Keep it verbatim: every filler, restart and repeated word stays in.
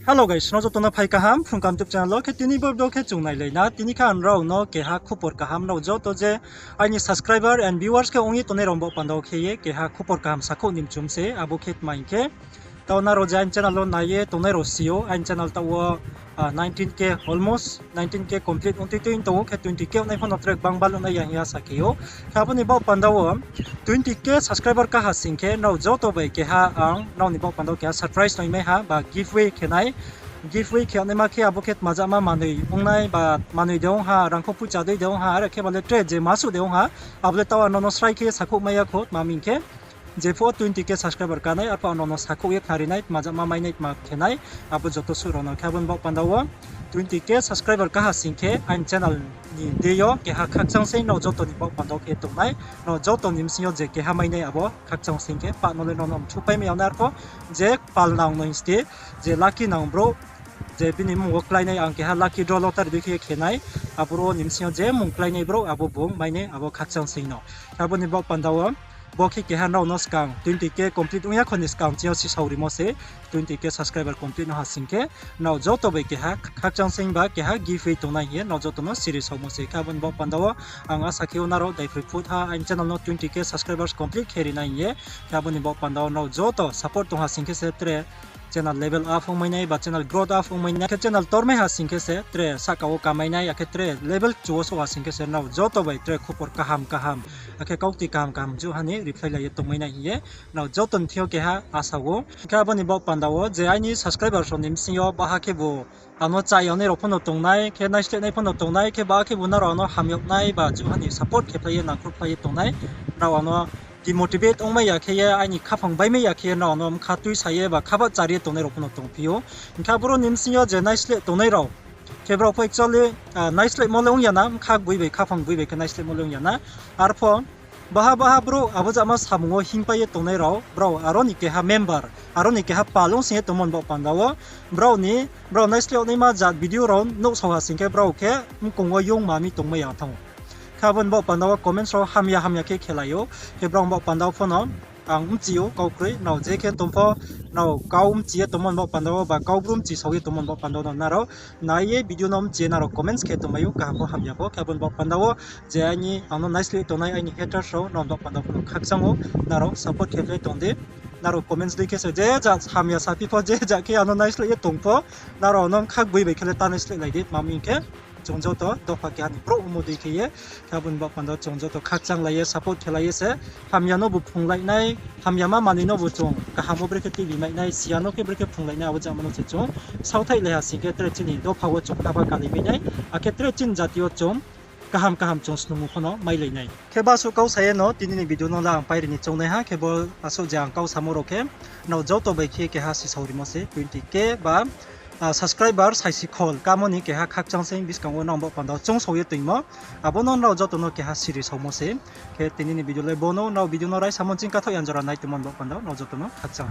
Hello guys, nrao joto no phai kaham Phrung Kaham YouTube channel wo. Khe tini bo video khe chung nailai na. Tini khe ang nrao no keha khupor kaham, nrao joto je aini subscriber and viewers khe ong ye tongnai rao ni baoh panda wo khe ye keha khupor kaham sakhouh ni mchum se, abo khe tma hing khe, taoh nrao je aini channel wo nai ye tongnai rao si ou, aini channel taoh wo nineteen K, almost nineteen K complete ong tui tui tong ou, khe twenty K ongnai pho no tre gbang baluh nai ya hing ye asa khe ou. Khe abo ni baoh panda wo twenty K subscriber ka ha sing khe nrao joto bai keha ang nrao ni baoh panda wo keha surprise no mai ha ba giveaway khe nai. Giveaway khe naima khe abo khe tmajama manoi ongnai ba manoi de ong ha, rangkho poicha dei de ong ha, are khe ba le tre je masuh de ong ha, abo le taoh ang nrao no srai khe sakhouh mai ya khou, tma hing khe jephuh wo twenty K subscriber ka nai, arphuh ang nrao no sakhouh ye khnari nai, tmajama mai nai, tma khe nai, abo joto suh rao no. Khe abo ni baoh panda wo twenty K subscriber ka ha sing khe aini channel ni deing yo keha khakchang seing nrao joto ni baoh panda wo khe tong nai, nrao joto ni bsing yo je keha mai nai abo khakchang seing khe pah no le nrao no mthupai mai ya nai arphuh, je kpal nang no hing ste, je lucky nang brouh, je bini mmung wo kláinai ang keha lucky draw lottery dei khe ye khe nai, aboro ni bsing yo je mmung kláinai brouh abo bung mai nai abo khakchang seing no. Abo ni baoh panda wo bo khe keha nrao no skang twenty K complete ong ya kho ni skang ching yo sisao rimo se, twenty K subscriber complete no ha sing khe nrao joto bai keha khakchang seing ba keha giveaway tong nai hing ye nrao joto no siri saomo se. Khe abo ni baoh panda wo ang asa khe ou nrao daiphroi phut ha aini channel no twenty K subscribers complete khe ri nai hing ye. Khe abo ni baoh panda wo nrao joto support tong ha sing khe se tre channel level up ong mai nai ba channel growth up ong mai nai, akhe channel tormai ha sing khe se tre sahka wo kamai nai, akhe tre level kchu wo souh ha sing khe se nrao joto bai tre khupor kaham kaham, akhe kaukti kaham kaham juh ha ni reply lai ye tongmai nai hing ye nrao joto ni thing yo keha asa ou. Khe abo ni baoh panda wo je aini subscribers rao ni bsing yo baha khebu ang no chá yagnai rao pho no tong nai, khe naislehnai pho no tong nai, khe baha khebu nrao ang no hamyag nai ba juh ha ni support khe phlai ye nangkhruh phlai ye tong nai, nrao ang no demotivate ongmai ya khe ye, aini khaphang baimai ya khe ye, nrao ang no bkha tuisa ye ba khabah chari ye tongnai rao pho no tongphi ou. Hing khe aboro ni bsing yo je naisleh tongnai rao khe brao pho actually naislehmo le ong ya na, bkha gboi bai khaphang gboi bai khe naislehmo le ong ya na. Arphuh baha baha brouh abo jama samung wo hingpai ye tongnai rao, brao aro ni keha member, aro ni keha pal ong sing ye tongmo ni baoh panda wo, brao ni, brao naisleh yagnaima jat video rao nuhsao ha sing khe brao khe mkong wo yongma mi tongmai ya thanng ou. Khe abo ni baoh panda wo comments rao hamya hamya khe khelai ou, khe brao ni baoh panda wo pho no ang bchi ou kau kroi, nrao je khe tong pho, nrao kau bchi ye tongmo ni baoh panda wo ba kau bru bchi sao ye tongmo ni baoh panda wo no nrao nai ye video no bchi ye nrao comments khe tongmai ou, kaham pho hamya pho. Khe abo ni baoh panda wo je aini ang no naisleh tongnai aini haters rao, nrao ni baoh panda wo pho no khakchang ou, nrao support khe phlai tong di. Nrao comments dei khe se je ja hamya saphi pho, je ja khe ang no naisleh ye tong pho, nrao ang no bkha gboi bai khe le ta naisleh lai di, tma hing khe chung joto dopha keha ni brouh ongmo dei khe ye. Khe abo ni baoh panda wo chung joto khakchang lai ye support khe lai ye se hamya nobu phrunglai nai, hamyama manoi nobu chung kaham wo brekhe tuibi mai nai, siya no khe brekhe phrunglai nai, abo jama no se chung saothaihlai ha sing khe tre chini dopha wo chung haba kalai mai nai, akhe tre chini jati yo chung kaham kaham chung snungmung pho no mailai nai. Khe basuh kau sa ye no tini ni video no la ang pairi ni choungnai ha, khe bo asuh je ang kau samo rao khe nrao joto bai khe keha sisao rimo se twenty K ba subscriber saisi khol kamo ni keha khakchang seing buskang wo nrao ni baoh panda wo choungsao ye toingmo, abo no nrao joto no keha siri saomo se. Khe tini ni video le bo no, nrao video no raisamo ching kathaoh ya jora nai tongmo ni baoh panda wo nrao joto no khakchang.